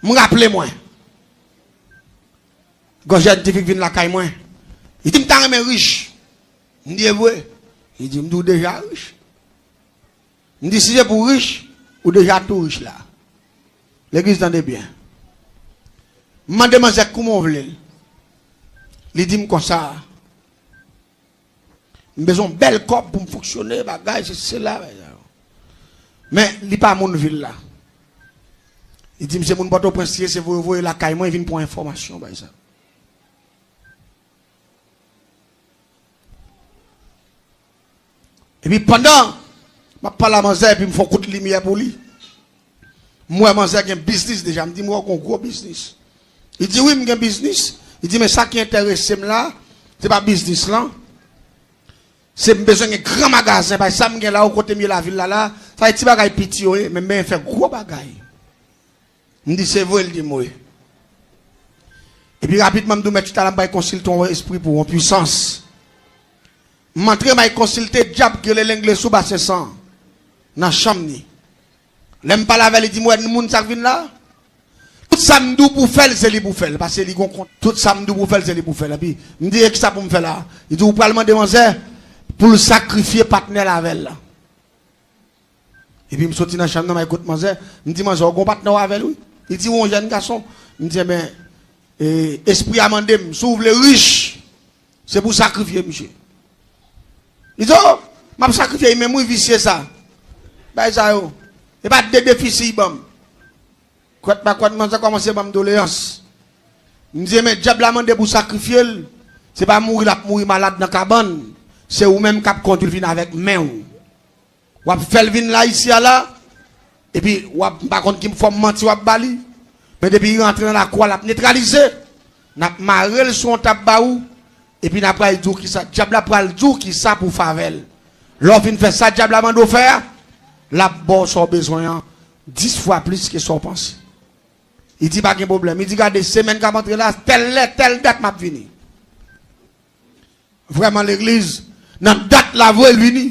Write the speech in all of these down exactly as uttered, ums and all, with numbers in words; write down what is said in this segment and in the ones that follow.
M raple mwen. Gon jèn tifi k vin lakay mwen. Li di m ta renmen rich. M di e vre. Li di m di w deja rich. M di si se pou rich, ou deja tou rich la. Legliz tande byen. M mande manzè kouman w vle l. Li di m konsa. M bezwen yon bèl kòb pou m fonksyone, bagay, se sela, bagay sa yo. Men, li pa moun vil la. Li di m se moun Pòtoprens li ye, se voye voye lakay mwen, vin pran enfòmasyon, bagay sa. Epi pandan m ap pale a manzè, epi m fè yon kout limyè pou li. M wè manzè gen biznis deja. M di m wè w gen yon gwo biznis. Li di wi, m gen biznis. Li di men sa ki enterese m la, se pa biznis lan. Se m bezwen gen gran magazen, paske sa m gen la, o kote m ye lavil la la, sa se ti bagay piti yo ye, men m bezwen fè gwo bagay. M di se vre, l di m wi. Epi rapidman m di w mèt chita la, m pral konsilte yon espri pou yon pwisans. M antre, m al konsilte dyab ki rele Lengle sou Basen San nan chanm ni. Lè m pale avè l, li di m wè moun sa k vin la. Tout sa m di w pou fè l, se li pou fè l, paske li gon kont. Tout sa m di w pou fè l, se li pou fè l. Epi m di e kisa pou m fè la? Li di ou pral mande manzè pou l sakrifye patnè l avè l la. Epi m soti nan chanm nan, m al kot manzè. M di manzè, ou gon patnè w avè l wi. Li di ou yon jèn gason. M di enben, e, espri a mande m si w vle rich, se pou w sakrifye misye. Li di o, m ap sakrifye li menm wi, visye sa. Bay sa yo. E pa de defisi li ban m. Kwèt pa kwèt manzè kòmanse ban m doleyans. M di men dyab la mande pou w sakrifye l. Se pa mouri l ap mouri malad nan kabann. Se ou menm k ap kondwi l vin avèk men w. W ap fè l vin la isi a la, epi w ap, m pa konn ki fòm manti w ap ba li, men depi li rantre nan lakou a, l ap netralize. N ap mare l sou yon tab ba ou, epi n ap pral di w kisa, dyab la pral di w kisa pou w fè avè l. Lè w fin fè sa dyab la mande w fè a, l ap ba w sa w bezwen an dis fwa plis ke sa w panse. Li di pa gen pwoblèm. Li di gade semèn k ap antre la, tèl lè, tèl dat m ap vini. Vrèman legliz, nan dat la vre l vini.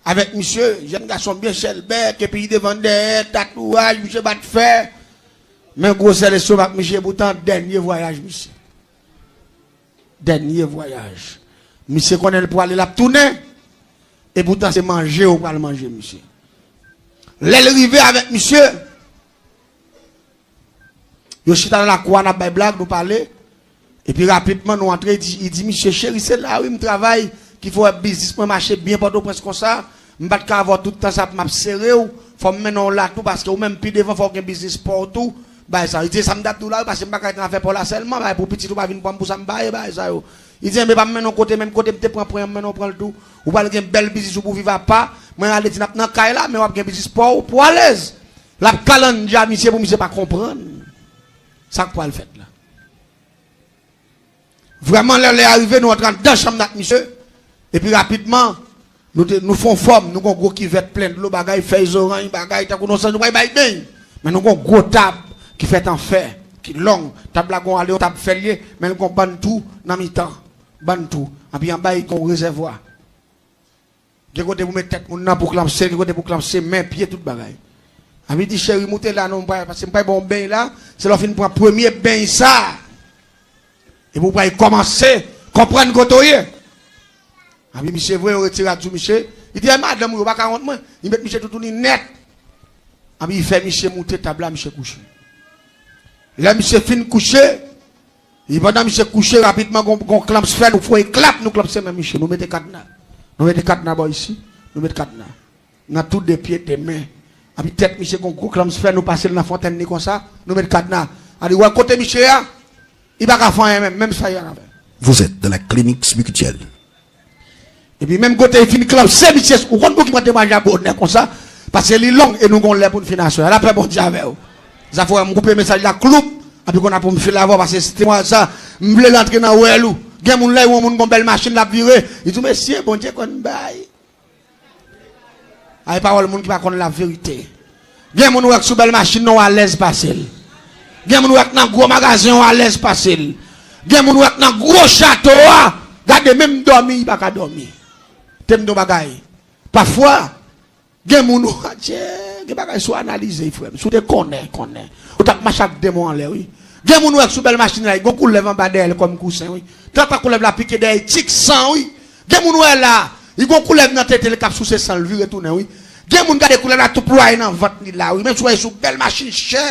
Avèk misye, jèn gason byen chèlbè, epi li devan dèyè, tatouaj, misye bat fè. Men gwosè lestomak misye, poutan dènye vwayaj misye. Dènye vwayaj. Misye konnen l pwale, l ap tounen. E poutan se manje ou pral manje misye. Lè l rive avèk misye, yo chita nan lakou a, n ap bay blag, nou pale. Epi rapidman, nou antre, li di, li di, misye, cheri, se la wi m travay, ki fè w wè biznis mwen mache byen Pòtoprens konsa. M pa t ka avè w tout tan sa pou m ap sere w. Fò m mennen w la tou, paske ou menm pi devan, fò w gen biznis pa w tou. Bagay sa yo. Li di, e sa m t ap di w la wi, paske m pa ka ret nan afè pa w la sèlman, bagay pou pitit ou pa vin pran m pou sa m pa ye, bagay sa yo. Li di, enben, pa m mennen w kote, menm kote m te pran pran an, m mennen w pran l tou. Ou pral gen bèl biznis ou pou viv apa. Mwen ale di n ap nan kay la, men w ap gen biznis pa w, pou alèz. L ap kalandja misye pou misye pa konprann sa k pral fèt la. Vrèman, lè lè a rive, nou antre anndan chanm nan ak misye. Epi rapidman, nou te, nou fè yon fòm, nou gon gwo kivèt plen dlo, bagay, fèy zoranj, bagay, tankou nou sanz, nou pral bay beny. Men nou gon gwo tab ki fèt an fè, ki long. Tab la gon ale, yon tab fè l ye, men l gon bann twou nan mitan. Bann twou. Anpi anba, li gon rezèvwa. Gen kote pou met tèt moun nan, pou klanpse, gen kote pou klanpse, men, pye, tout bagay. Anpi di, cheri, moute la non, m pral, paske m pral ba w beny la, se lè w fin pran premye beny sa, epi w pral kòmanse konprann kote w ye. Anpi misye voye yo retire rad sou misye, li di, e madanm ou yo pa ka wont mwen, li met misye toutouni nèt. Anpi li fè misye moute tab la, misye kouche. Lè misye fin kouche, epi pandan misye kouche rapidman, gon, gon klanps fè, nou fè yon klap, nou klanpse men misye, nou mete kadna. Nou mete kadna bò isi, nou mete kadna. Nan tou de pye, de men. Anpi tèt misye gon gwo klanps fè, nou pase l nan fontèn li konsa, nou mete kadna. Anpi wè kote misye a, li pa ka fè anyen menm, menm sa li pa ka fè. Vous êtes dans la clinique spirituelle. Epi menm kote li fin klanpse misye, ou konn pou ki mwen temwayaj la bonè konsa, paske li long e nou gon lè pou n fin aswè a. Lapè Bondye avè w. Zafè m koupe mesaj la kloup, anpi konn ap pou m file avè w, paske se temwayaj sa, m vle l antre nan wèl ou. Gen moun lè yon moun gon bèl machin l ap vire, li di w mesye, Bondye konn bay. Ay pawòl moun ki pa konn laverite. Gen moun ou wè k sou bèl machin nan w alèz pase l. Gen moun ou wè k nan gwo magazen w alèz pase l. Gen moun ou wè k nan gwo chato a. Gade menm dòmi li pa ka dòmi. Te m di w bagay. Pafwa, gen moun ou, adje. Gen bagay si w analize, frè m. Si w te konnen, konnen. Ou t ap mache ak demon anlè, wi. Gen moun ou wè k sou bèl machin la, li gon koulèv anba dèyè l kòm kousen, wi. Tantan koulèv la pike dèyè, li tik san, wi. Gen moun ou wè la, li gon koulèv nan tete l k ap souse san l vire tounen, wi. Gen moun gade koulèv la tou plwaye nan vant li la, wi. Menm si w wè l sou bèl machin chè,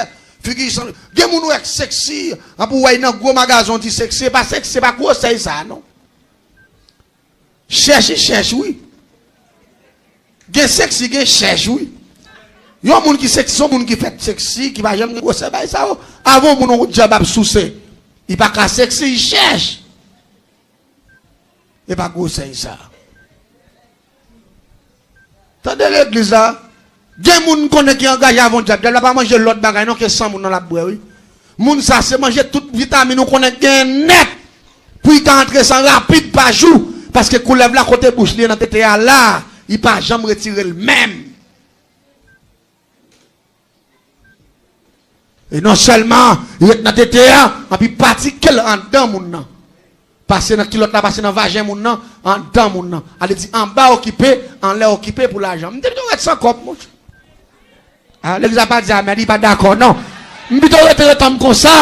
figi san. Gen moun ou wè k seksi, anpi w wè l nan gwo magazen, w di seksi, se pa seksi, se pa gwosè sa, non. Chèch, li chèch, wi. Gen seksi, gen chèch, wi. Yon moun ki seksi, se yon moun ki fèt seksi, ki pa janm gen gwosè bay sa yo. Avan yon moun yon djab ap souse, li pa ka seksi, li chèch. E pa gwosè sa. Tande legliz la. Gen moun konnen ki angaje avè yon djab. Djab la pa manje lòt bagay non ke san moun nan l ap bwè, wi. Moun sa se manje tout vitamin ou konnen gen nèt pou li ka antre san rapid pa jou. Paske koulèv la kote bouch li ye nan tete a la, li pa janm retire l menm. E non sèlman li ret nan tete a, anpi pati ke l anndan moun nan. Pase nan kilòt la, pase nan vajen moun nan, anndan moun nan. Ale di anba okipe, anlè okipe pou lajan. M te pito ret san kòb, monchè. A, legliz la pa di amèn, li pa dakò, non. M pito rete, rete tann konsa.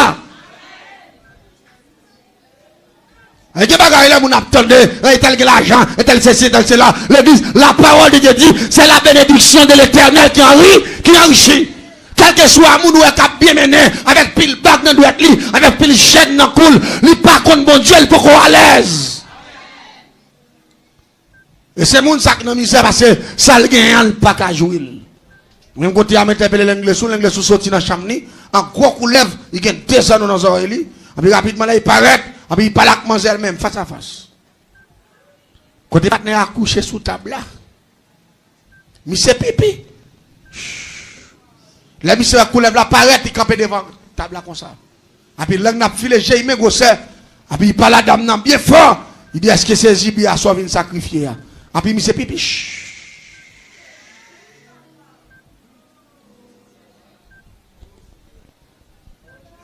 E gen bagay lè moun ap tande, entèl gen lajan, entèl sesi, entèl sela. Legliz, la parole de Dieu dit, c'est la bénédiction de l'Éternel qui enri-, qui enrichit. Kèlkeswa moun ou wè k ap byen mennen, avèk pil bag nan dwèt li, avèk pil chèn nan kou l, li pa konn Bondye, li poko alèz. E se moun sa k nan mizè, paske sa l genyen an, li pa ka jwi l. Menm kote a, m entèpele Lenglesou, Lenglesou soti nan chanm li, an gwo koulèv, li gen de zanno nan zòrèy li, anpi rapidman la, li parèt, anpi li pale ak manzè l menm, fas a fas. Kote patnè a kouche sou tab la, misye pipi. Lè misye wè koulèv la parèt, li kanpe devan tab la konsa. Anpi lang nan ap file, je imen gwosè. Anpi li pale a dam nan byen fò. Li di, èske se zibi a sa w vin sakrifye a? Anpi misye pipi. Ch.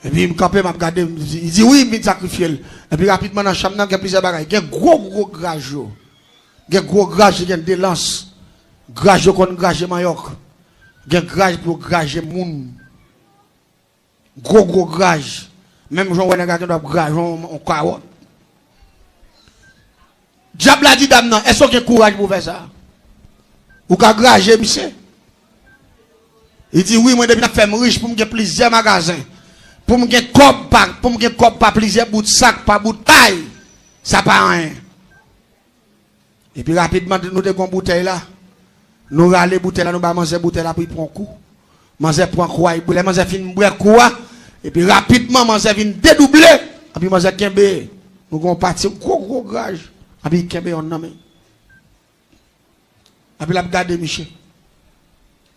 Epi m kanpe, m ap gade, li di, li di, wi, m vin sakrifye l. Epi rapidman nan chanm nan, gen plizyè bagay. Gen gwo, gwo graj yo. Gen gwo graj, gen de lans. Graj yo konn graje manyòk. Gen graj pou yo graje moun. Gwo, gwo graj. Menm jan w wè nèg la gen dwa ap graje yon, yon kawòt. Dyab la di dam nan, èske w gen kouraj pou w fè sa? Ou ka graje misye? Li di, wi, mwen depi n ap fè m rich pou m gen plizyè magazen, pou m gen kòb pa, pou m gen kòb pa plizyè bout sak, pa bout pay, sa pa anyen. Epi rapidman, nou te gon boutèy la. Nou rale boutèy la, nou ba manzè boutèy la pou li pran kou. Manzè pran kou a, li bwè. Lè manzè fin bwè kou a, epi rapidman, manzè vin dedouble. Epi manzè kenbe, nou gon pati gwo, gwo graj. Epi li kenbe yonn nan men. Epi l ap gade misye.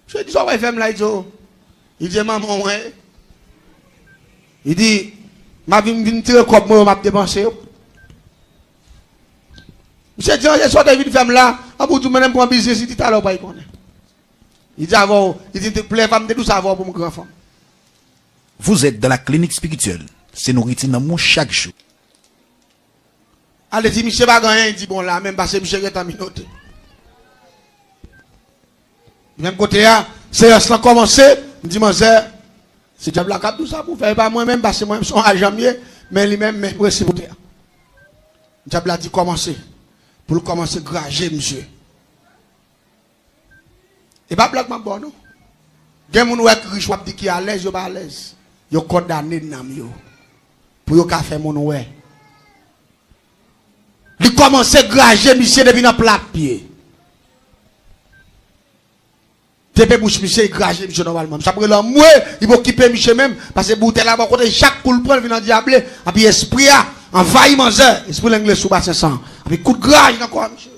Misye di, sa w pral fè m la? Li di, o. Li di, e manman w mwen ye. Li di, m ap vin, vin tire kòb mwen yo, m ap depanse yo. Misye di, e sa w te vin fè m la? Anpi w di w mennen m pran biznis, li di, talè w pral konnen. Li di, avè w, li di, plè pa m te dous avè w pou m gran fanm. Vous êtes dans la clinique spirituelle. Se nouriti nanm ou chak jou. Ale di misye pa gen anyen, li di bon la menm, paske misye gentan minote. Menm kote a, seyans lan kòmanse, m di manzè, se dyab la k ap di w sa pou w fè, e pa mwen menm, paske mwen menm se yon ajan m ye, men li menm, men prensip ou te a. Dyab la di kòmanse, pou l kòmanse graje misye. E pa blag m ap ba w non. Gen moun ou wè ki rich, w ap di ki alèz, yo pa alèz. Yo kondane nanm yo. Pou yo ka fè moun wè. Li kòmanse graje misye depi nan plat pye. Depi bouch misye, li graje misye nòmalman. Misye ap rele anmwe, li pa okipe misye menm, paske boutèy la bò kote, chak kou l pran l vin andyable, epi espri a anvayi manzè, espri Lenglesou basen san, epi kout graj nan kò a misye.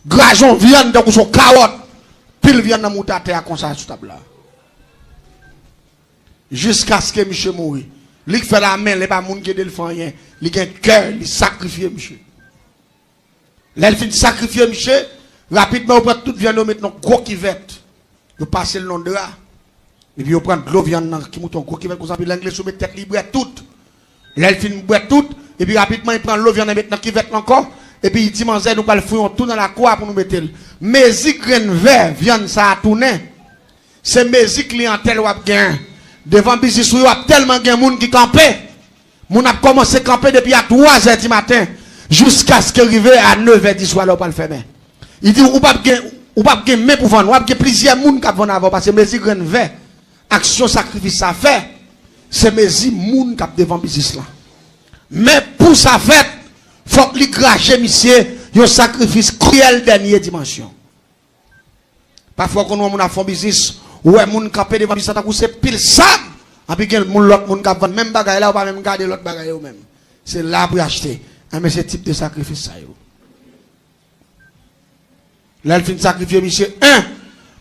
Graje yon vyann tankou se yon kawòt. Pil vyann nan moute atè a konsa sou tab la. Jiskaske misye mouri. Li k fè l a men l, e pa moun ki ede l fè anyen. Li gen kè, li sakrifye misye. Lè l fin sakrifye misye, rapidman yo pran tout vyann yo met nan gwo kivèt. Yo pase l nan dra. Epi yo pran dlo vyann nan ki moute yon gwo kivèt konsa, epi Lenglesou met tèt li bwè tout. Lè l fin bwè tout, epi rapidman li pran dlo vyann nan met nan kivèt la ankò, Epi li di manzè, nou pral fouye yon twou nan lakou a pou nou mete l. Mezi grenn vè vyann sa a tounen, se mezi kliyantèl w ap gen. Devan biznis ou yo, ap tèlman gen moun ki kanpe. Moun ap kòmanse kanpe depi a twa zè di maten jiskaske rive a nèf è di swa lè w pral fèmen. Li di, ou p ap gen, ou p ap gen men pou vann, w ap gen plizyè moun k ap vann avè w, paske mezi grenn vè aksyon sakrifis sa fè, se mezi moun k ap devan biznis lan. Men pou sa fèt, fòk li graje misye yon sakrifis kriyèl dènye dimansyon. Pafwa, w konn wè moun ap fè yon biznis, ou wè moun kanpe devan biznis la tankou se pil sab, anpi gen moun, lòt moun k ap vann menm bagay la, ou pa menm gade lòt bagay yo menm. Se la pou y achte. Enben, se tip de sakrifis sa yo. Lè l fin sakrifye misye, en,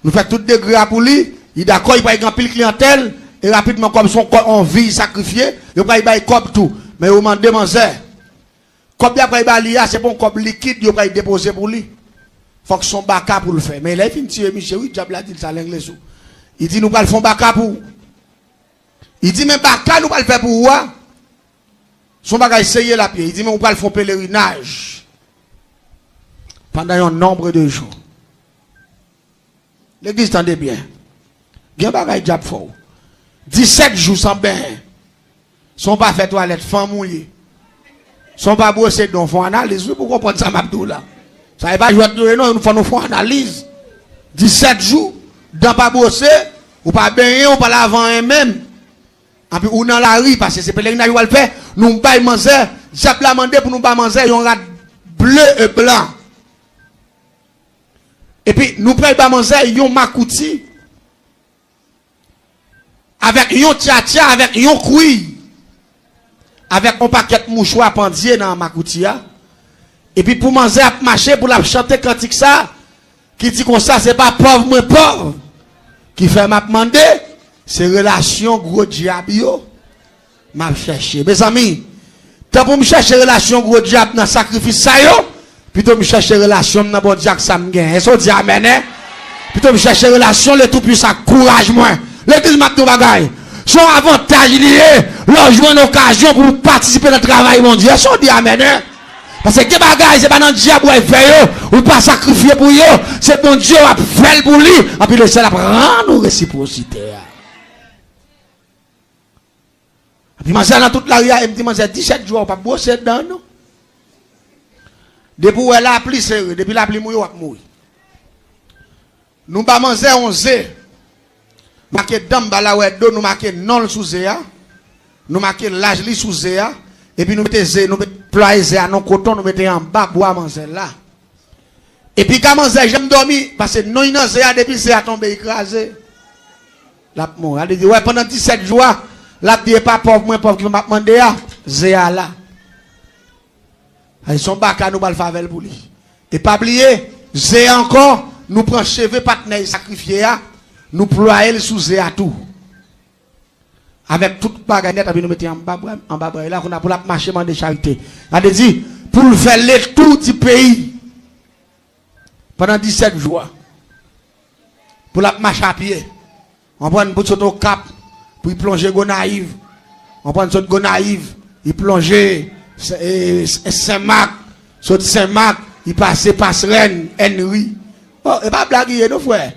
nou fè tout degre a pou li, li dakò, li pral gen anpil kliyantèl, e rapidman, kòm se yon kò, yon vi li sakrifye, yo pral bay kòb tou. Men yo mande manzè. Kòb y ap pral ba li a, se pa yon kòb likid yo pral depoze pou li. Fòk se yon baka pou l fè. Men lè l fin tire misye, wi, dyab la di l sa, Lenglesou. Li di, nou pral fè yon baka pou ou. Li di, men baka nou pral fè pou ou a, se yon bagay serye l ap ye. Li di, men ou pral fè yon pelerinaj pandan yon nonb de jou. Legliz, tande byen. Gen bagay dyab fè w. Disèt jou san benyen. San w pa fè twalèt, fanm ou ye. San w pa bwose dan w, fè yon analiz, wi, pou w konprann sa m ap di w la. Sa e pa jwèt nou ye, non, fò nou fè yon analiz. Disèt jou, dan pa bwose, ou pa benyen, ou pa lave anyen menm. Anpi ou nan lari, paske se pelerinaj ou al fè, nou bay manzè, dyab la mande pou nou ba manzè yon rad ble e blan. Epi nou pral ba manzè yon makouti, avèk yon tyatya, avèk yon kwi, avèk yon pakèt mouchwa pandye nan makouti a. Epi pou manzè ap mache, pou l ap chante kantik sa, ki di konsa, se pa pòv mwen pòv ki fè m ap mande, se relasyon gwo dyab yo m ap chèche. Mezanmi, tan pou m chèche relasyon gwo dyab nan sakrifis sa yo, pito m chèche relasyon m nan Bondye ak sa m gen. Èske w di amèn, en? Pito m chèche relasyon le Toupisan ak kouraj mwen. Legliz, m ap di w bagay. Se yon avantaj li ye, lè w jwenn okazyon pou w patisipe nan travay Bondye. Èske w di amèn, en? Paske gen bagay, se pa nan dyab w al fè yo, ou pa sakrifye pou yo, se Bondye w ap fè l pou li, anpi Lesyèl ap rann ou resipwosite a. Epi manzè nan tout lari a, e m di manzè, disèt jou a, ou p ap bwose dan, non. Depi w wè lapli sere, depi lapli mouye, w ap mouri. Nou ba manzè yon ze. Make dan m ba l a wè do, nou make non l sou ze a. Nou make laj li sou ze a. Epi nou mete ze, nou mete plwaye ze a nan koton, nou mete anba bwa manzè la. Epi ka manzè janm dòmi, paske non l nan ze a, depi ze a tonbe, li kraze. L ap mouri. Al di, wè, pandan disèt jou a, l ap di, e pa pòv mwen pòv ki fè m ap mande a, ze a la. Ay, se yon baka nou pral fè avè l pou li. E pa bliye, ze a ankò, nou pran cheve patnè l sakrifye a, nou plwaye l sou ze a tou. Avèk tout bagay nèt, epi nou mete anba bra, anba bra l la, kounye a pou l ap mache mande charite. Sa vle di, pou l fè letou di peyi. Pandan disèt jou a. Pou l ap mache a pye. Konprann, pou l sot Okap, pou l plonje Gonayiv. Konprann, sot Gonayiv, li plonje Sen, e, Senmak, sot Senmak, li pase Pasrèn, Ènri. Oh, e pa blag li ye non, frè.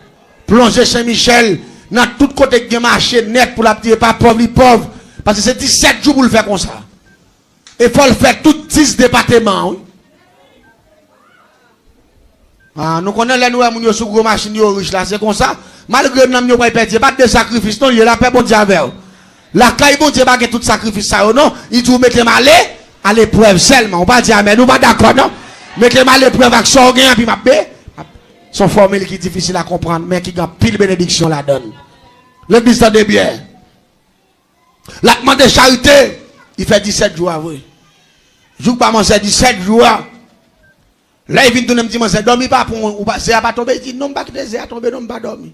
Plonje Sen Michèl, nan tout kote ki gen mache nèt pou l ap di e pa pòv li pòv. Paske se disèt jou pou l fè konsa. E fò l fè tout dis depateman an, wi. Ah, nou konnen lè nou wè moun yo sou gwo machin, yo rich la, se konsa. Malgre nanm yo pral pèdi, e pa de sakrifis non, li ye, lapè Bondye avè w. Lakay Bondye pa gen tout sakrifis sa yo non. Li di w mete m ale, aleprèv sèlman. Ou pa di amèn, ou pa dakò non. Mete m aleprèv ak sa w gen, epi m ap be. Se yon fòmil ki difisil a konprann, men ki gen anpil benediksyon ladan l. Legliz, tande byen. L ap mande charite, li fè disèt jou a vre. Jouk ba manzè disèt jou a, lè li vin tounen, m di manzè, dòmi pa pran w, ou pa, ze a pa tonbe? Li di, non, m pa kite ze a tonbe, non, m pa dòmi.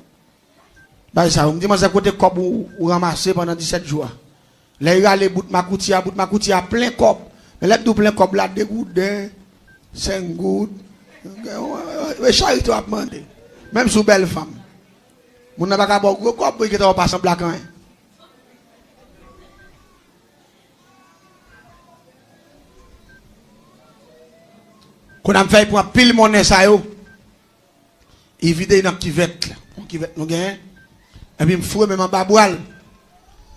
Bagay sa yo, m di manzè, kote kòb ou, ou ranmase pandan disèt jou a? Lè li rale bout makouti a, bout makouti a plen kòb. Men lè m di w plen kòb la, de gouden, senk goud. E charite w ap mande. Menm si w bèl fanm. Moun nan pa ka ba w gwo kòb pou l gentan w pa sanble ak anyen. Kounye a m fè y pran pil monnen sa yo. Li vide l nan kivèt la. Yon kivèt nou genyen. Epi m foure men m anba bra l.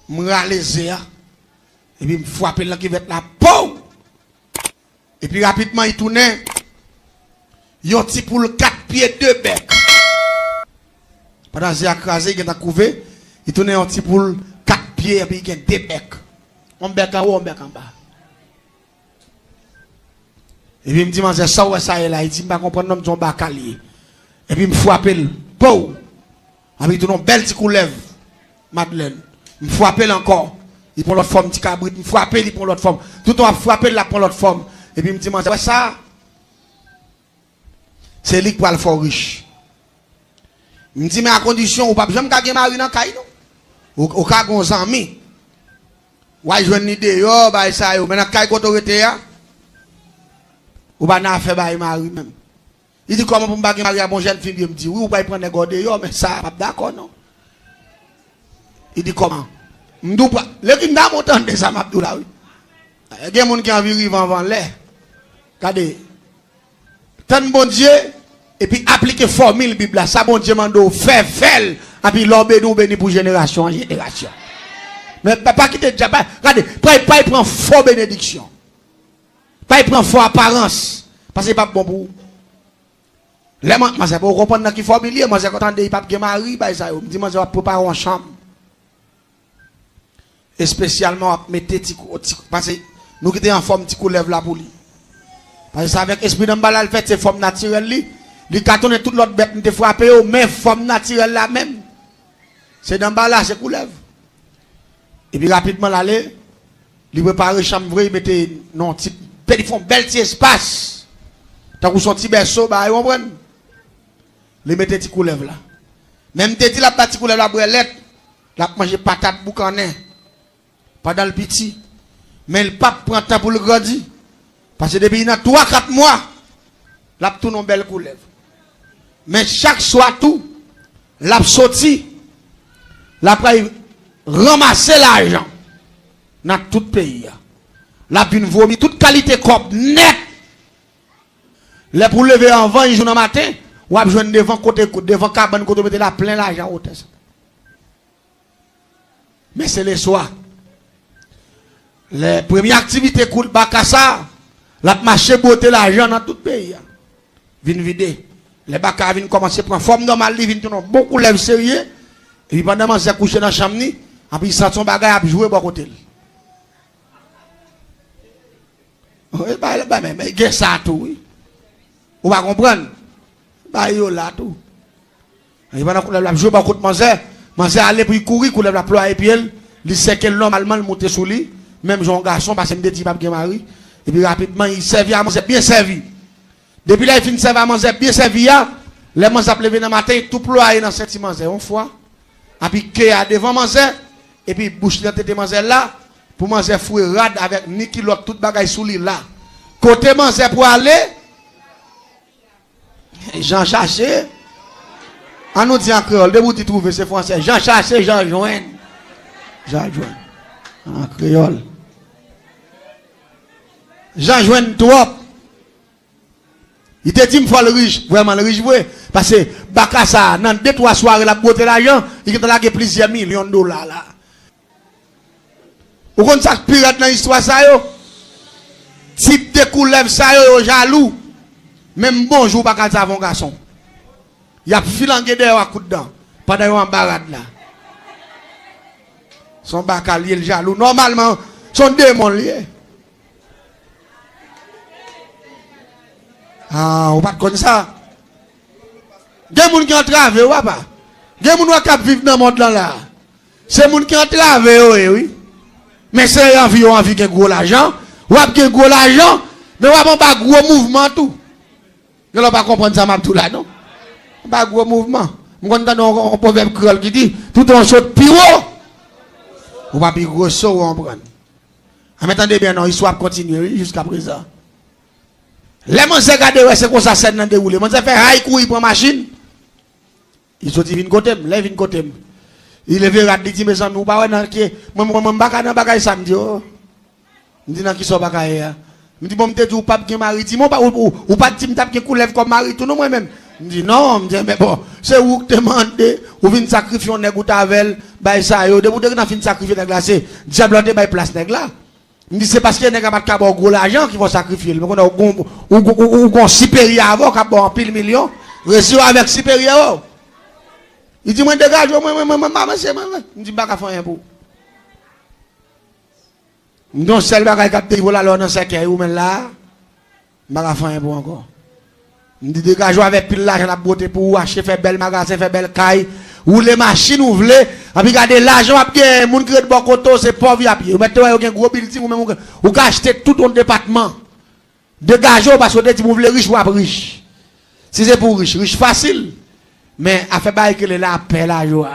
M rale ze a. Epi m frape l nan kivèt la. Pow! Epi rapidman, li tounen yon ti poul kat pye, de bèk. Pandan ze a kraze, li gentan kouve, li tounen yon ti poul kat pye, epi li gen de bèk. Yon bèk anwo, yon bèk anba. Epi m di, "Manzè, sa w wè sa ye la?" Li di, "M pa konprann non," m di, "Yon baka l ye." Epi m frape l. Pow! Epi li tounen yon bèl ti koulèv, Madlèn. M frape l ankò. Li pran lòt fòm, ti kabrit. M frape, li pran lòt fòm. Toutan w ap frape l, l ap pran lòt fòm. Epi m di, "Manzè, wè sa? Se li k pral fè w rich." M di, "Men a kondisyon ou p ap janm ka gen mari nan kay, non. Ou, ou ka gen yon zanmi. W a jwenn li deyò, bagay sa yo. Men nan kay kote w rete a, ou pa nan afè bay mari menm." Li di, "Kòman pou m pa gen mari a, bon jèn fi m ye?" M di, "Wi, ou pral pran nèg ou deyò, men sa a p ap dakò, non." Li di, "Kòman?" M di, "Ou pa," lè ki m ta monte tande sa m ap di w la, wi. Gen moun ki anvi rive anvan lè. Gade, tann Bondye, epi aplike fòmil Bib la. Sa Bondye mande w fè, fè l. Epi lè w beni, w beni pou jenerasyon an jenerasyon. Men pa, pa kite dyab, pa, gade, pa, pa pran fo benediksyon. Pa pran fo aparans. Paske li p ap bon pou ou. Lè man-, manzè pa konprann nan ki fòmil li ye, manzè konn tande li p ap gen mari, bay sa yo. M di, "Manzè, w ap prepare yon chanm. Espesyalman, w ap mete ti kou-, ti, paske nou kite anfòm ti koulèv la pou li. Paske se avèk espri Danmbala l fèt, se fòm natirèl li. Li ka tounen tout lòt bèt m te frape yo, men fòm natirèl la menm, se Danmbala, se koulèv." Epi rapidman l ale, li prepare chanm vre, li mete nan yon ti, li fè yon bèl ti espas. Tankou se yon ti bèso, bagay, ou konprann? Li mete ti koulèv la. Men m te di l ap ba ti koulèv la bwè lèt, l ap manje patat boukannen pandan l piti. Men l p ap pran tan pou l grandi. Paske depi li nan twa, kat mwa, l ap tounen yon bèl koulèv. Men chak swa tou, l ap soti, l ap pral ranmase lajan nan tout peyi a. L ap vin vomi tout kalite kòb nèt. Lè pou leve anvan yon jou nan maten, w ap jwenn devan kote, devan kabann kote w mete la plen lajan wotè sa. Men se leswa. Lè premye aktivite kout baka sa, l ap mache bwote lajan nan tout peyi a. Vin vide. Lè baka a vin kòmanse pran fòm nòmal, li vin tounen yon bon koulèv serye. Epi pandan manzè kouche nan chanm ni, epi li santi yon bagay ap jwe bò kote l. Wi, bay, bay, men, men, gen sa tou, wi. Ou pa konprann? Bay yo la tou. Epi pandan koulèv la ap jwe bò kot manzè, manzè ale pou li kouri, koulèv la plwaye pye l, li sèke l nòmalman, l moute sou li, menm jan yon gason, paske m te di li p ap gen mari. Epi rapidman, li sèvi a manzè byen sèvi. Depi lè li fin sèvi a manzè byen sèvi a, lè manzè ap leve nan maten, li tou plwaye nan senti manzè yon fwa. Epi ke a devan manzè, epi bouch li nan tete manzè la, pou manzè foure rad avèk ni kilòt, tout bagay sou li la. Kote manzè pwale, Jan chache, an nou di an kreyòl, depi w di twouve, se fransè. Jan chache, Jan jwenn. Jan jwenn. An kreyòl. Jan jwenn twòp. Li te di m fò l rich, vrèman l rich vre. Paske baka sa a, nan de twa sware l ap bwote lajan, li gentan lage plizyè milyon dola la. Ou konn sa k pi rèd nan istwa sa yo? Tip de koulèv sa yo, yo jalou. Menm bonjou ou pa ka di avè yon gason. Y ap filange dèyè w ak kout dan pandan yo anba rad la. Se yon baka l ye, l jalou. Nòmalman, se yon demon l ye. Ah, ou pa t konn sa? Gen moun ki antrave yo, papa. Gen moun wè k ap viv nan mond lan la. Se moun ki antrave yo ye, wi. Men se anvi yo anvi gen gwo lajan. W ap gen gwo lajan, men w ap anba gwo mouvman tou. Gen lè w pa konprann sa m ap di w la, non. Anba gwo mouvman. M konn tande yon, yon pwovèb kreyòl ki di, toutan w sot pi wo, ou pa pi gwo so w anprann. Anben, tande byen non, istwa ap kontinye, wi, jiskaprezan. Lè manzè gade wè se konsa sèn nan dewoule, manzè fè hay kouri pran machin. Li soti vin kote m, lè li vin kote m, li leve rad, li di, "Mezanmi, ou pa wè nan ke, mwen, mwen, mwen, m pa ka nan bagay sa," m di, "Oh." M di, "Nan kisa w pa ka ye a?" M di, bon, m te di ou p ap gen mari. Di, men ou pa, ou, ou, ou pa t di m t ap gen koulèv kòm mari tou non, mwen menm. M di, non, m di, men bon, se ou ki te mande, ou vin sakrifye yon nèg ou t avè l, bay sa yo. Depi w te gentan fin sakrifye nèg la, se dyab la te bay plas nèg la. M di, se paske nèg la pa t ka ba w gwo lajan ki fè w sakrifye l. Men kounye a ou gon, ou, ou, ou, ou gon siperyè avè w k ap ba w anpil milyon, resi w avèk siperyè w. Li di, mwen degaje w, mwen, mwen, mwen, mwen, mwen, mwen, mwen. M di, m pa ka fè anyen pou ou. M gen yon sèl bagay k ap derive w la lè w nan sèkèy ou menm la a. M pa ka fè anyen pou w ankò. M di degaje w avèk pil lajan n ap bwote pou ou, achte, fè bèl magazen, fè bèl kay, woule machin ou vle, anpi gade lajan w ap genyen, moun ki ret bò kote w se pòv y ap ye. Ou mèt te wè yo gen gwo bilding, ou menm ou, ou ka achte tout yon depatman. Degaje w paske w te di m ou vle rich, w ap rich. Si se pou w rich, rich fasil. Men afè bagay ki rele lapè, lajwa.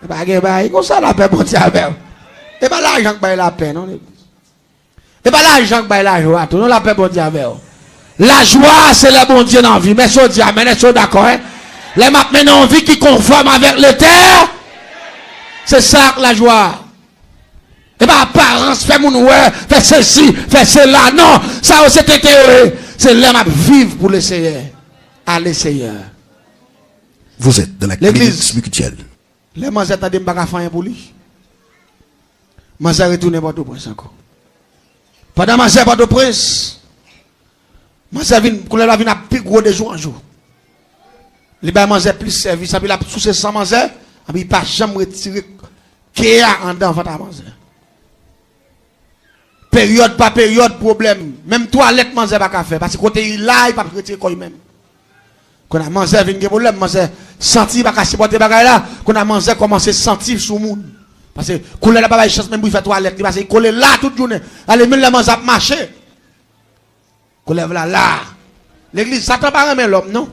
E pa gen bagay konsa, lapè Bondye avè w. E pa lajan k bay lapè non. E pa lajan k bay lajwa tou non, lapè Bondye avè w. Lajwa se lè Bondye nan vi m. Èske w di amèn? Èske w dakò, en? Lè m ap mennen yon vi ki konfòm avèk Letè, se sa k lajwa. E pa aparans, fè moun wè, fè sesi, fè sela. Non, sa yo se tenten yo ye. Se lè m ap viv pou Leseyè. Ale Seyè. Vous êtes dans la clinique spirituelle. Lè manzè tande m pa ka fè anyen pou li, manzè retounen Pòtoprens ankò. Pandan manzè Pòtoprens, manzè vin, koulèv la vin ap pi gwo de jou an jou. Li bay manzè plis sèvis, anpi l ap souse san manzè, anpi li pa janm retire ke a anndan vant a manzè. Peryòd pa peryòd, pwoblèm. Menm twalèt manzè pa ka fè, paske kote li la, li p ap retire kò li menm. Kounye a manzè vin gen pwoblèm, manzè santi li pa ka sipòte bagay la. Kounye a manzè kòmanse santi sou moun. Paske koulèv la pa bay chans menm pou li fè twalèt li, paske li kole la tout jounen. Ale menm lè manzè ap mache, koulèv la la. Legliz, Satan pa renmen lòm non.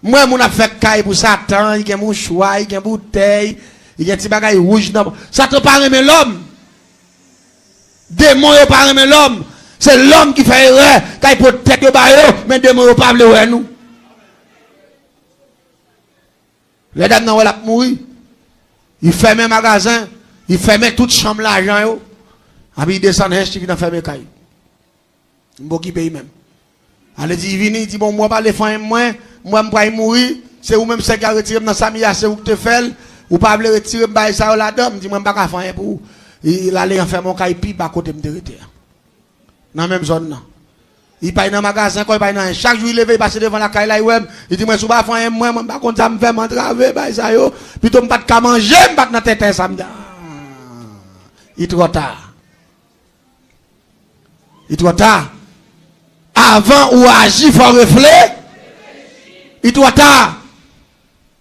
M wè moun ap fè kay pou Satan, li gen mouchwa, li gen boutèy, li gen ti bagay wouj nan. Satan pa renmen lòm. Demon yo pa renmen lòm. Se lòm ki fè erè, kay pot tèt yo ba yo, men demon yo pa vle wè nou. Lè dam nan wè l ap mouri, li fèmen magazen, li fèmen tout chanm lajan yo, anpi li desann hench li vin anfèmen kay. M pa okipe li menm. Ale di, li vini, li di, bon, m wè w pa vle fè anyen mwen, m wè m pral mouri, se ou menm sèk a retire m nan sa m ye a, se ou ki te fè l, ou pa vle retire m bagay sa yo ladan, m di, mwen m pa ka fè anyen pou ou. Li, li ale anfèmen yon kay pi ba kote m te rete a. Nan menm zòn nan. Li pa al nan magazen ankò, li pa al nan anyen. Chak jou li leve, li pase devan lakay la, li wè m, li di, mwen si w pa fè anyen mwen, mwen m pa konn sa m fè, m antrave bagay sa yo, pito m pa t ka manje, m pa t nan tenten sa m di. Ah, li twò ta. Li twò ta. Avan ou aji, fò w refle-, li twò ta.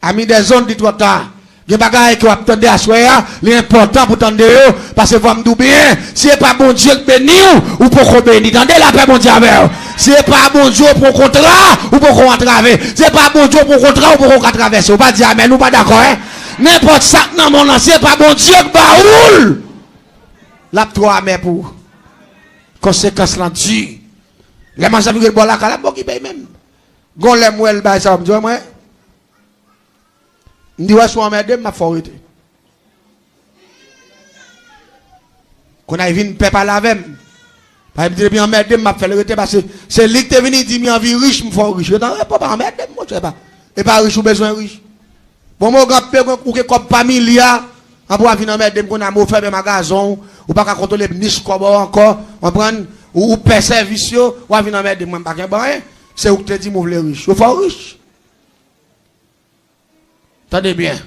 Ami des ondes, li twò ta. Gen bagay ke w ap tande aswè a, li enpòtan pou tande yo, paske fò m di w byen, si se pa Bondye k beni w, ou poko beni. Tande, lapè Bondye avè w. Si se pa Bondye w pran kontra, ou poko antrave. Si se pa Bondye w pran kontra, ou poko ka travèse. Ou pa di amèn, ou pa dakò, en? Nenpòt sa k nan mond lan, si se pa Bondye k ba ou l, l ap twò amè pou ou. Konsekans lan di. Lè manzè vin ret bò lakay la, m pa okipe l menm. Gon lè m wè l bay sa, m di, wè mwen, m di, wè si w anmède m, m ap fè w rete. Kounye a li vin pè pale avè m. Paske m di depi anmède m, m ap fè l rete, paske se li ki te vin di m li anvi rich, m fè w rich. Rete an repo, pa anmède m, monchè, pa. E pa rich ou bezwen rich. Bon, Mogan, ou gen kòb pa milya, anpi w ap vin anmède m kounye a, men w fèmen magazen w, ou pa ka kontwole nich kòb ou ankò, konprann? Ou, ou pè sèvis yo, w ap vin anmède m, mwen m pa gen anyen. Se ou ki te di m ou vle rich. Yo fè w rich. Tande byen.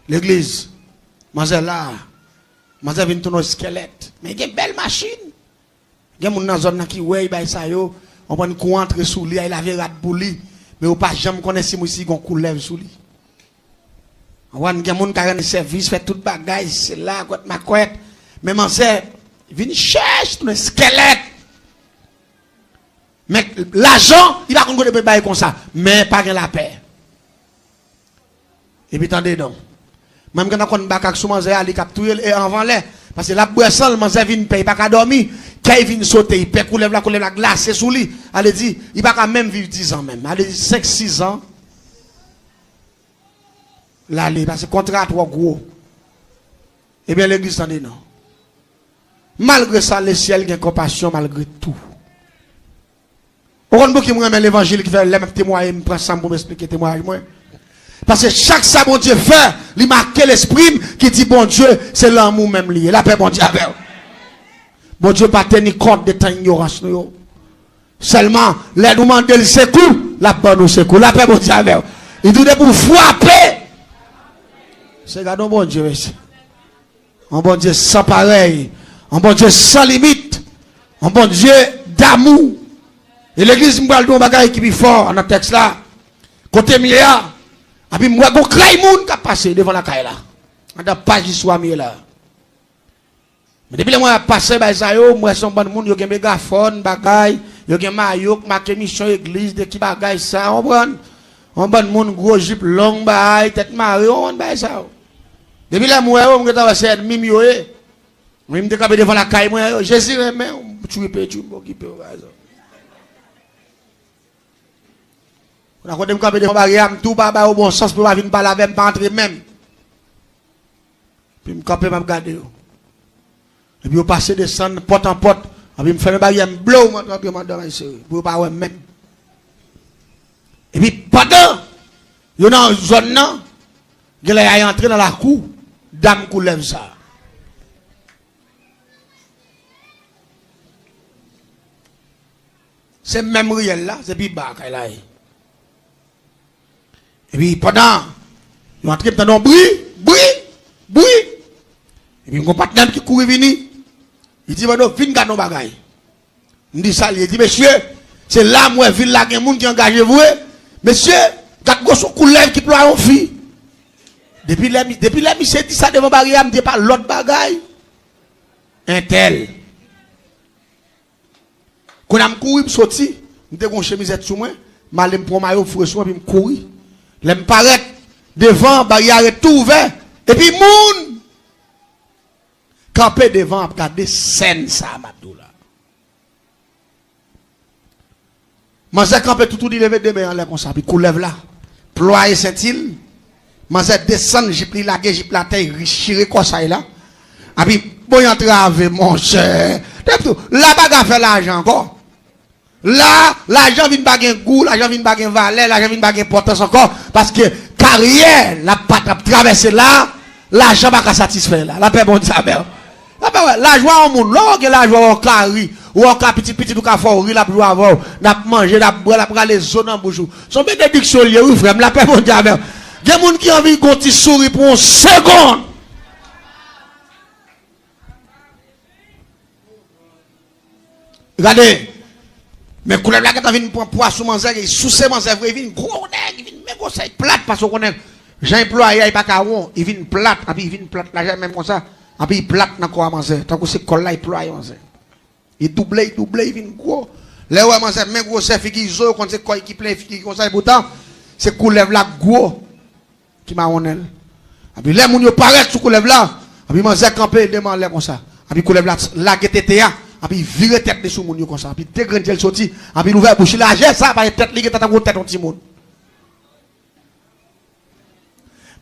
Legliz, manzè la, manzè vin tounen yon eskèlèt. Men gen bèl machin. Gen moun nan zòn nan ki wè l bay sa yo, konprann, kou antre sou li a, l lave rad pou li. Men yo pa janm konnen si misye gon koulèv sou li. Konprann, gen moun ka rann sèvis, fè tout bagay, se la, kwèt makwèt. Men manzè vin chèch tounen eskèlèt. Men lajan, li pa konn kote pou l bay konsa. Men pa gen lapè. Epi tande non. Mwen m gentan konn bakak sou manzè a, li k ap touye l, e anvan lè. Paske l ap bwè san l, manzè vin pè, li pa ka dòmi. Kè l vin sote, li pè koulèv la, koulèv la glase sou li. Ale di, li pa ka menm viv dizan menm. Ale di senk, sizan. L ale, paske kontra a twò gwo. Ebyen, legliz, tande non. Malgre sa, lesyèl gen konpasyon malgre tou. Ou konn pouki m renmen levanjil ki fè lè m ap temwaye, m pran san m pou m esplike temwayaj mwen? Paske chak sa Bondye fè, li make lespri m ki di Bondye se lanmou menm li ye. Lapè Bondye avè w. Bondye pa teni kont de tan inyorans nou yo. Sèlman, lè nou mande l sekou, l ap ban nou sekou. Lapè Bondye avè w. Li di w depi w frape. Se gade yon Bondye, mesye. Yon Bondye san parèy. Yon Bondye san limit. Yon Bondye damou. E legliz, m pral di w yon bagay ki pi fò nan tèks la. Kote m ye a, epi m wè gon kray moun k ap pase devan lakay la. Anndan paj istwa m ye la. Men depi lè mwen ap pase bay sa yo, m wè se yon bann moun, yo gen megafòn, bagay, yo gen mayo k make misyon egliz, de ki bagay sa, w konprann? Yon bann moun, gwo jip long, bay, tèt mare, w konprann bagay sa yo. Depi lè m wè yo, m gentan wè se ènmi m yo ye. Mwen, m te kanpe devan lakay mwen, yo, Jezi renmen w, m tchwipe tchou, m okipe w, bagay sa. Kounye a kote m kanpe devan baryè a, m tou pa ba yo bon sans pou yo pa vin pale avè m, pa antre menm. Epi m kanpe, m ap gade yo. Epi yo pase desann, pòt an pòt. Epi m fèmen baryè, m blow, m antre, antre, m antre, m sere, pou yo pa wè m menm. Epi pandan yo nan zòn nan, genlè y a antre nan lakou dam koulèv sa a. Se menm riyèl la, se pi ba kay la ye. Epi pandan yo antre, m tande yon bri, bri, bri. Epi m gon patnè m ki kouri vini. Li di, Mano, vin gade yon bagay. M di, sa l ye? Li di, mesye, se la m wè vil la gen moun ki angaje vre. Mesye, gad gwo son koulèv ki plwaye yon fi. Depi lè, depi lè misye di sa devan baryè a, m di, pa lòt bagay. Entèl. Kounye a m kouri, m soti. M te gon chemizèt sou mwen. M ale, m pran mayo, m foure sou mwen, epi m kouri. Lè m parèt devan, baryè a ret tou ouvè. Epi moun kanpe devan ap gade sèn sa a m ap di w la. Manzè kanpe toutou, li leve de men anlè konsa, epi koulèv la plwaye senti l. Manzè desann jip li, lage jip la atè, li chire kòsay la. Epi bon, y antrave, monchè. Depi tou, la pa ka fè lajan ankò. La, lajan vin pa gen gou, lajan vin pa gen valè, lajan vin pa gen enpòtans ankò, paske karyè l ap, ap travèse la, lajan pa ka satisfè la. Lapè Bondye avè w. Lapè, wè, lajwa yon moun, lè w gen lajwa, w ka ri, w ka pitit, pitit ou ka fè w ri, l ap jwe avè w, n ap manje, n ap bwè, l ap rale zo nan bouch ou. Se yon benediksyon l ye, wi, frè m, lapè Bondye avè w. Gen moun ki anvi gon ti souri pou yon segonn. Gade, men koulèv la gentan vin pran pwa sou manzè, li souse manzè vre, li vin gwo nèg, li vin men gwosè, li plat, paske w konnen jan li plwaye a, li pa ka won, li vin plat, epi li vin plat la, menm konsa, epi li plat nan kò a manzè, tankou se kò l la, li plwaye manzè. Li double, li double, li vin gwo. Lè w wè manzè men gwosè figi zo, yo konn se kò l ki plen figi konsa, epoutan, se koulèv la k gwo ki mawonnen l. Epi lè moun yo parèt sou koulèv la, epi manzè kanpe de men anlè konsa. Epi koulèv la lage tete a, epi vire tèt li sou moun yo konsa. Epi de grenn je l soti, epi l ouvè bouch li lajè sa, paske tèt li gentan tankou tèt yon timoun.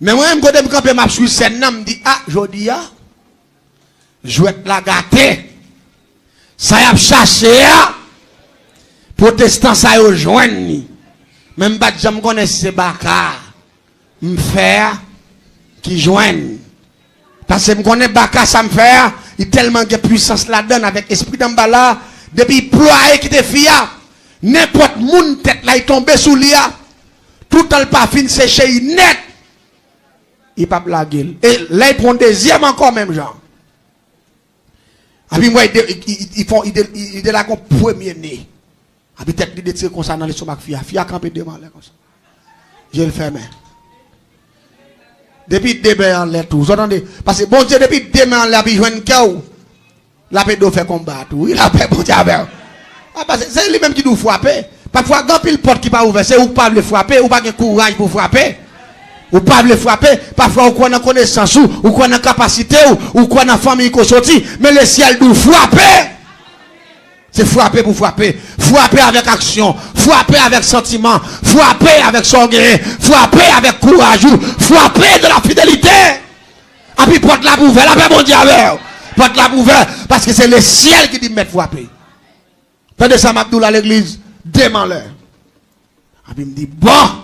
Men mwen menm kote m kanpe, m ap swiv sèn nan, m di, a, jodi a, jwèt la gate. Sa y ap chache a, pwotestan sa yo jwenn li. Men m pa t janm konnen si se baka m fè a ki jwenn. Paske m konnen baka sa m fè a, li tèlman gen pwisans ladan l avèk espri Danmbala, depi li plwaye kite fi a, nenpòt moun tèt la li tonbe sou li a, toutan l pa fin seche li nèt, li p ap lage l. E lè l pran yon dezyèm ankò menm jan. Epi m wè li de-, li, li, li fè, li de-, li, li delage yon premye ne. Epi tèt li detire konsa nan lestomak fi a. Fi a kanpe de men anlè konsa. Je l fèmen. Depi de men anlè tou. Zò tande. Paske Bondye depi de men anlè epi jwenn kè w, l ap ede w fè konba a tou. Wi, lapè Bondye avè w. A, paske se li menm ki di w frape. Pafwa, gen anpil pòt ki pa ouvè. Se ou k pa vle frape, ou pa gen kouraj pou frape. Ou pa vle frape. Pafwa, ou kwè nan konesans ou, ou kwè nan kapasite w, ou kwè nan fanmiy ke w soti. Men lesyèl di w frape. Se frape pou frape. Frape avèk aksyon. Frape avèk santiman. Frape avèk sa w genyen. Frape avèk kouraj ou. Frape de la fidelite. Epi pòt la ap ouvè. Lapè Bondye avè w. Pòt la ap ouvè, paske se lesyèl ki di m mèt frape. Tande sa m ap di w la, legliz, demen lè. Epi m di, bon,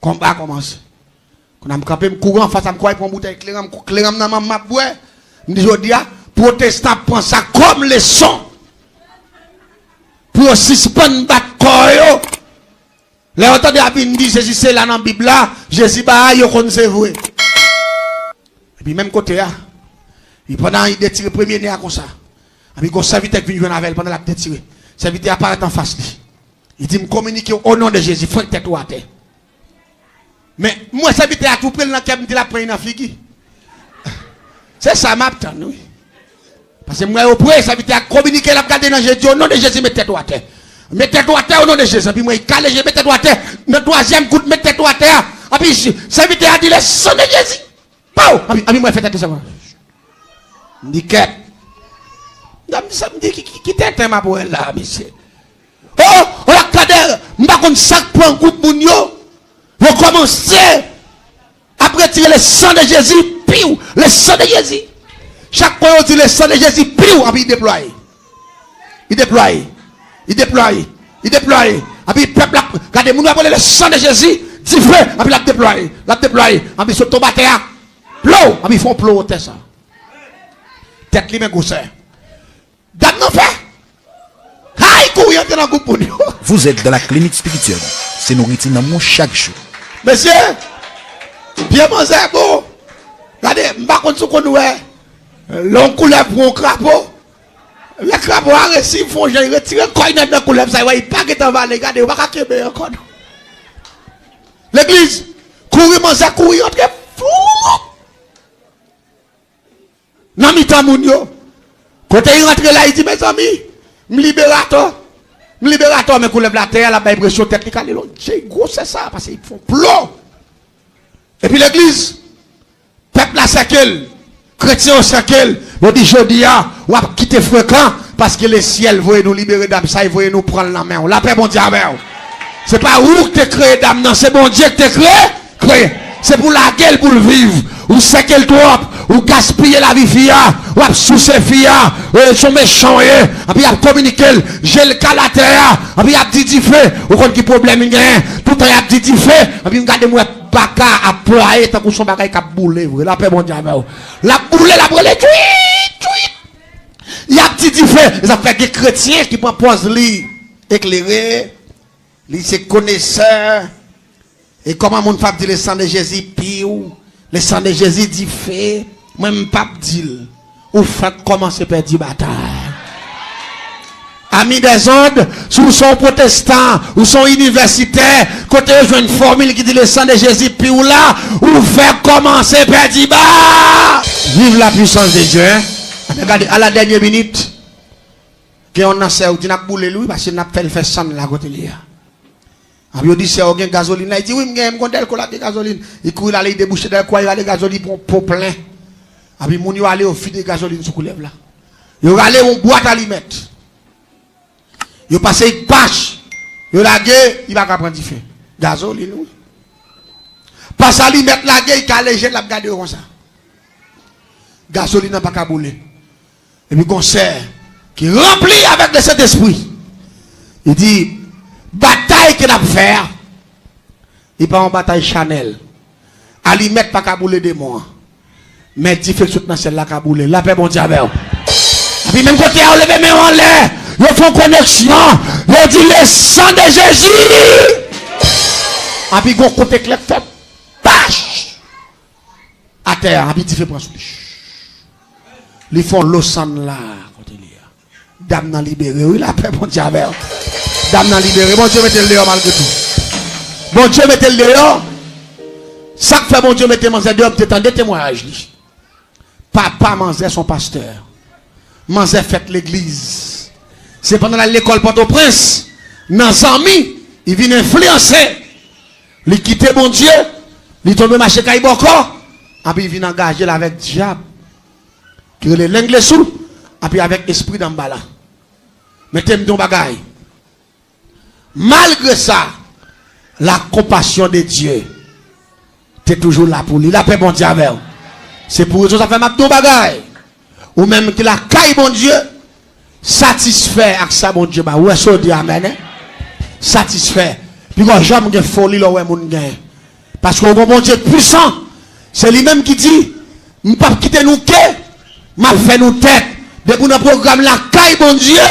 konba kòmanse. Kounye a m kanpe, m kouri anfas, m kouri pran boutèy kleren, m, kleren m nan men m, m ap bwè. M di, jodi a, pwotestan ap pran sa kòm leson. Pou yo sispann bat kò yo. Lè yo tande y ap vin di Jezi se la nan Bib la, Jezi ba a, yo konn se vre. Epi menm kote a, li pandan li detire premye nen a konsa. Epi gon sèvitè k vin jwenn avè l pandan l ap detire. Sèvitè a parèt anfas li. Li di, m kominike w o non de Jezi, fwenk tèt ou atè. Men, m wè sèvitè a tou pre l nan kè m, m di l ap pran li nan figi. Se sa m ap tann, wi. Paske m wè yo pre, sèvitè a kominike, l ap gade nan je, di, o non de Jezi, met tèt ou atè. Met tèt ou atè, o non de Jezi. Epi m wè, li kale je, met tèt ou atè. Nan twazyèm kout, met tèt ou atè a. Epi, sèvitè a di, le sang de Jésus. Pow! Epi, epi m wè, fè tèt li sa. M di, kèt. M di, sa m di, ki, ki, ki tenten m ap wè la, mesye? Oh, oh, la kadè, m pa konn sa k pran gwoup moun yo. Yo kòmanse ap retire le sang de Jésus, piw, le sang de Jésus. Chak fwa yo di le sang de Jésus, piw, epi li deplwaye. Li deplwaye. Li deplwaye. Li deplwaye. Epi pèp la, gade, moun yo ap rele le sang de Jésus, dife, epi l ap deplwaye. L ap deplwaye. Epi sot tonbe atè a. Plow, epi fè yon plow atè sa. Tèt li men gwosè. Dam nan fè. Hay, kouri antre nan gwoup moun yo. Vous êtes dans la clinique spirituelle. Se nouriti nanm ou chak jou. Mesye, pye manzè bon. Gade, m pa konn si w konn wè. Lè yon koulèv pran yon krapo. Lè krapo a resi fè yon jan, li retire kò l nan men koulèv sa, li wè li pa gentan vale. Gade, yo pa ka kenbe ankò non. Legliz, kouri manzè, kouri antre. Fou! Nan mitan moun yo. Kote li rantre la, li di, mezanmi, m liberatò. M liberatò, men koulèv la atè a, l ap bay presyon tèt li kale lòt. Jay gwosè sa, paske li fè yon plo. Epi legliz, pèp la sèke l. Kretyen yo sèke l. Yo di, jodi a, w ap kite frekan, paske lesyèl voye nou libere dam sa, li voye nou pran l nan men w. Lapè Bondye avè w. Se pa ou k te kreye dam nan, se Bondye k te kreye. Kreye. Se pou lage l pou l viv. Ou sèke l twòp. Ou gaspiye lavi fi a. W ap souse fi a. E, se yon mechan w ye. Epi y ap kominike l. Je l kale atè a. Epi y ap di dife. Ou konn ki pwoblèm li genyen. Toutan y ap di dife. Epi m gade m wè baka ap plwaye tankou se yon bagay k ap boule vre. Lapè Bondye avè w. L ap boule, l ap rele twit, twit. Y ap di dife. E sa fè gen kretyen ki pran pòz li eklere. Li se konesè. E kòman moun p ap di le sang de Jésus piw, le sang de Jésus dife, mwen m p ap di l. Ou fèk kòmanse pèdi batay. Ami dèzòd, si w se yon pwotestan, ou se yon inivèsitè, kote yo jwenn fòmil ki di le sang de Jésus piw la, ou fèk kòmanse pèdi ba. Vive la puissance de Dieu, hein? Gade, à la dernière minute, gen yon nan sè yo di n ap boule l wi, paske n ap fè l fè sann la kote li a. Epi yo di, sè, ou gen gazolin la? Li di, wi, m genyen, m gon dèlko la gen gazolin. Li kouri l ale, li debouche dèlko a, li rale gazolin, li pran yon po plen. Epi moun yo ale, yo vide gazolin sou koulèv la. Yo rale yon bwat alimèt. Yo pase yon pach. Yo lage, li pa ka pran dife. Gazolin, wi. Pase alimèt lage, li kale je l, l ap gade yo konsa. Gazolin nan pa ka boule. Epi gon sè ki ranpli avèk le Sentespri. Li di, batay ke n ap fè a, li pa yon batay chanèl. Alimèt pa ka boule demon an. Men dife k sot nan syèl la ka boule. Lapè Bondye avè w. Epi menm kote a, yo leve men yo anlè. Yo fè yon koneksyon. Yo di, le sang de Jésus. Epi gon kout eklè k fè pach! Atè a, epi dife pran sou li. Li fè yon lo sann la, kote li a. Dam nan libere, wi, lapè Bondye avè w. Dam nan libere, Bondye mete l deyò malgre tou. Bondye mete l deyò. Sa k fè Bondye mete manzè deyò, m te tande temwayaj li. Papa manzè se yon pastè. Manzè fèt legliz. Se pandan l al lekòl Pòtoprens, nan zanmi, li vin enfliyanse. Li kite Bondye, li tonbe mache kay bòkò, epi li vin angaje l avèk dyab, ki rele Lenglesou, epi avèk espri Danmbala. Men te m di yon bagay. Malgre sa, la compassion de Dieu te toujou la pou li. Lapè Bondye avè w. Se pou rezon sa fè m ap di yon bagay. Ou menm ki lakay Bondye, satisfè ak sa Bondye ba ou. Èske w di amèn? Satisfè. Piga w janm gen foli lè w wè moun genyen. Paske w gon Bondye k pwisan. Se li menm ki di, "M p ap kite nou ke, m ap fè nou tèt." Depi w nan pwogram lakay Bondye,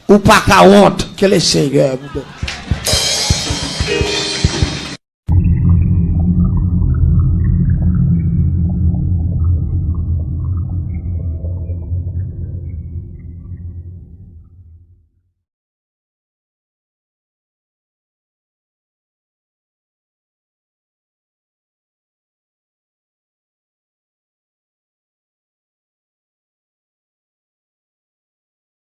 ou pa ka wont. Ke le Seyè vous bénisse.